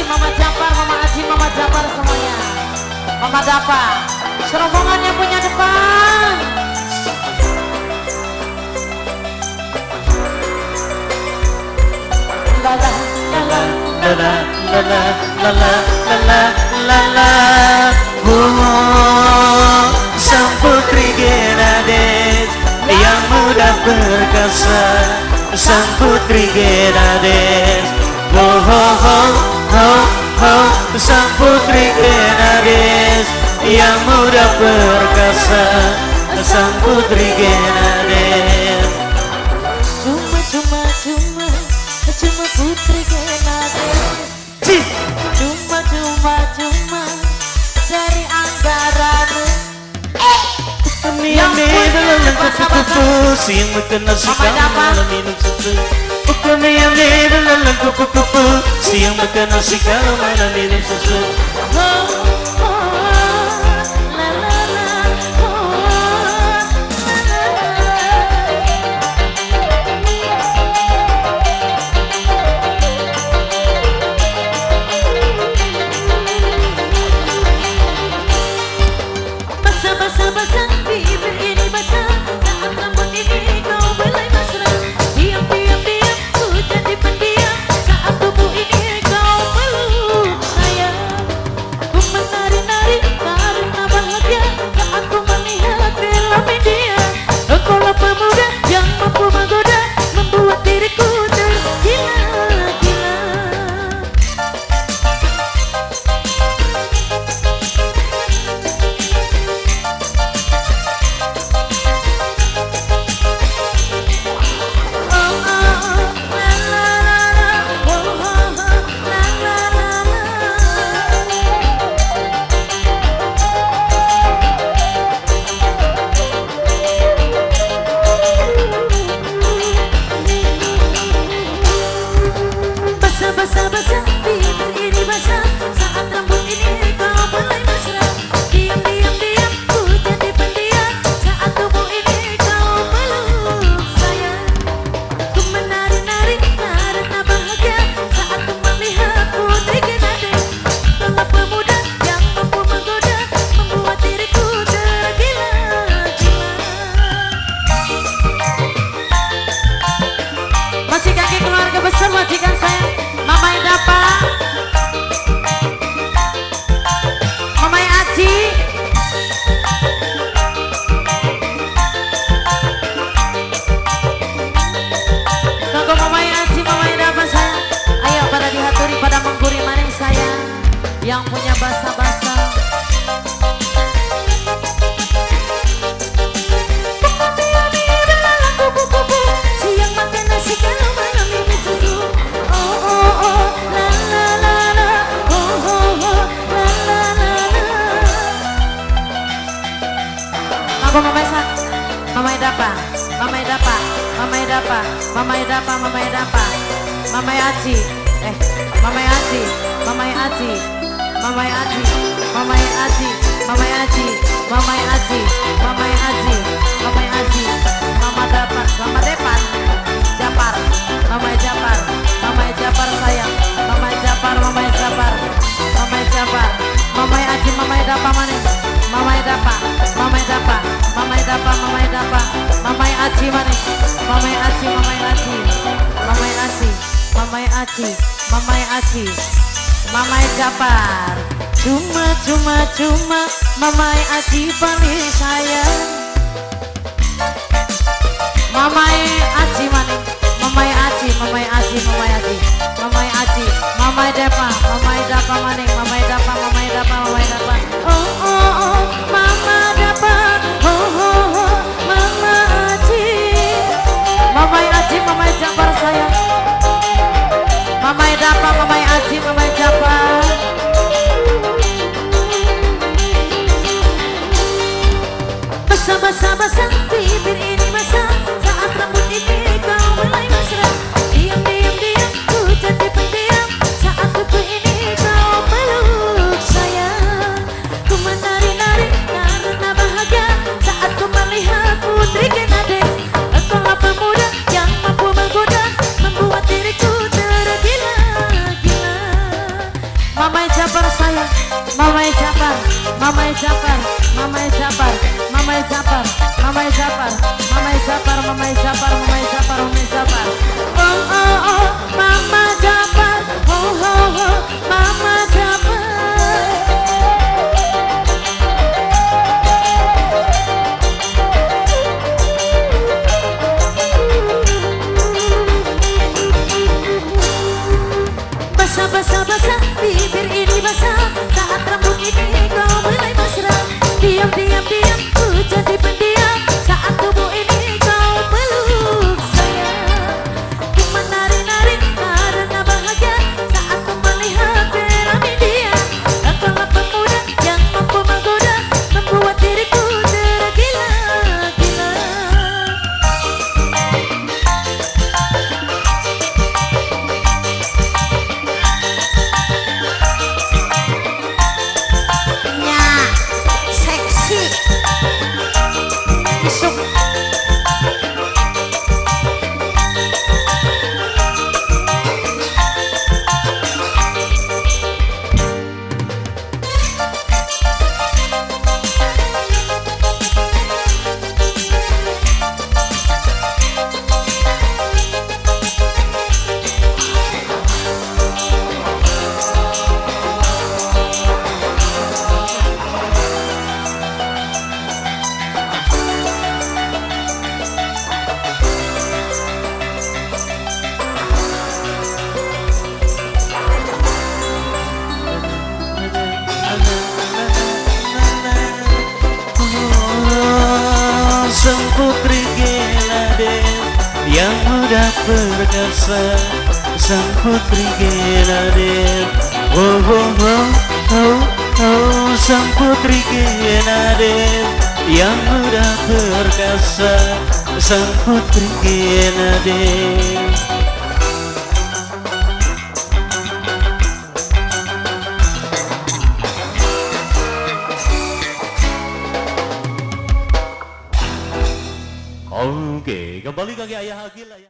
Mama Japar, Mama Aji, Mama Japar semuanya. Mama Dapa, serombongan yang punya depan. La la la la la la la la la la la la. Oh, sang putri Genades yang muda perkasa, sang putri Genades. Oh oh oh oh oh, sang putri Genades yang muda perkasa, sang putri Genades. Cuma cuma cuma cuma putri Genades. Cuma cuma cuma dari anggaramu. Yang siang makan nasi kalau minum susu. Siang makan nasi kalau malam minum susu. Basah-basah bibir ini basah, saat rambut ini kau belai mesra. Diam diam diam, ku jadi pendiam, saat tubuh ini kau peluk sayang. Ku menari-nari karena bahagia, saat ku melihat film India. Engkaulah pemuda yang mampu menggoda, membuat diriku tergila-gila. Basah-basah bibir ini basah, saat rambut ini kau belai mesra. Diam diam diam, ku jadi pendiam, saat tubuh ini kau peluk sayang. Ku menari-nari karena bahagia, saat ku melihat putri Genades. Engkaulah pemuda yang mampu menggoda, membuat diriku tergila-gila. Masih kaki keluarga besar majikan saya, Mama Dapa, Mama Aji, Kanggo Mama Aji, Mama Dapa saya. Ayo pada dihaturi, pada mengguri maning saya yang punya basah-basah. Siang makan nasi kalau malam minum susu. Oh oh oh la la la la, oh oh oh la la la la. Aku Mama Sa, Mama Dapa, Mama Dapa, Mama Dapa, Mama Dapa, Mama Dapa, Mama Aji, Mama Aji, Mama Aji, Mama Aji, Mama Aji, Mama Aji, Mama Aji, Mama Aji, Mama Aji, Mama Dapa, Mama Depan, Japar, Mama Japar, Mama Japar sayang, Mama Japar, Mama Japar, Mama Japar, Mama Aji, Mama Dapa maning, Mama Dapa, Mama Dapa, Mama Dapa, Mama Dapa, Mama Aji maning, Mama Aji, Mama Aji, Mama Aji, Mama Aji, Mama Aji, Mama Japar. Cuma cuma cuma Mama Aji paling sayang. Mama Aji maning, Mama Aji, Mama Aji, Mama Aji, Mama Aji, Mama Dapa, Mama Dapa maning, Mama Dapa, Mama Dapa, Mama Dapa. Oh oh oh, Mama Dapa, oh oh oh, Mama Aji, Mama Aji, Mama Japar sayang. Mama Dapa, Mama Aji, Mama Japar. Basah basah bibir ini basah, saat rambut ini kau belai mesra. Diam diam diam, ku jadi pendiam, saat tubuh ini kau peluk. Mamai Japar sayang, Mamai Japar, Mamai Japar, Mamai Japar, Mamai Japar, Mamai Japar, Mamai Japar, Mamai Japar, Mamai Japar, Mamai Japar. Oh oh oh, Mama Japar, oh oh oh, Mama Japar. Basah, basah, basah, bibir ini basah. Saat rambut ini kau mulai mesra. Diam, diam, diam, ku jadi pendiam. Saat tubuh ini kau peluk saya. Ku menari-nari karena bahagia. Saat ku melihat piramid dia. Engkaulah pemuda yang mampu menggoda, membuat diriku tergila-gila. Nya, seksi. Isuk. Oh, sang putri Geladen yang muda perkasa, sang putri Geladen. Oh oh oh oh oh, sang putri Geladen yang muda perkasa, sang putri Geladen. Oke, kembali ke Ayah Agil.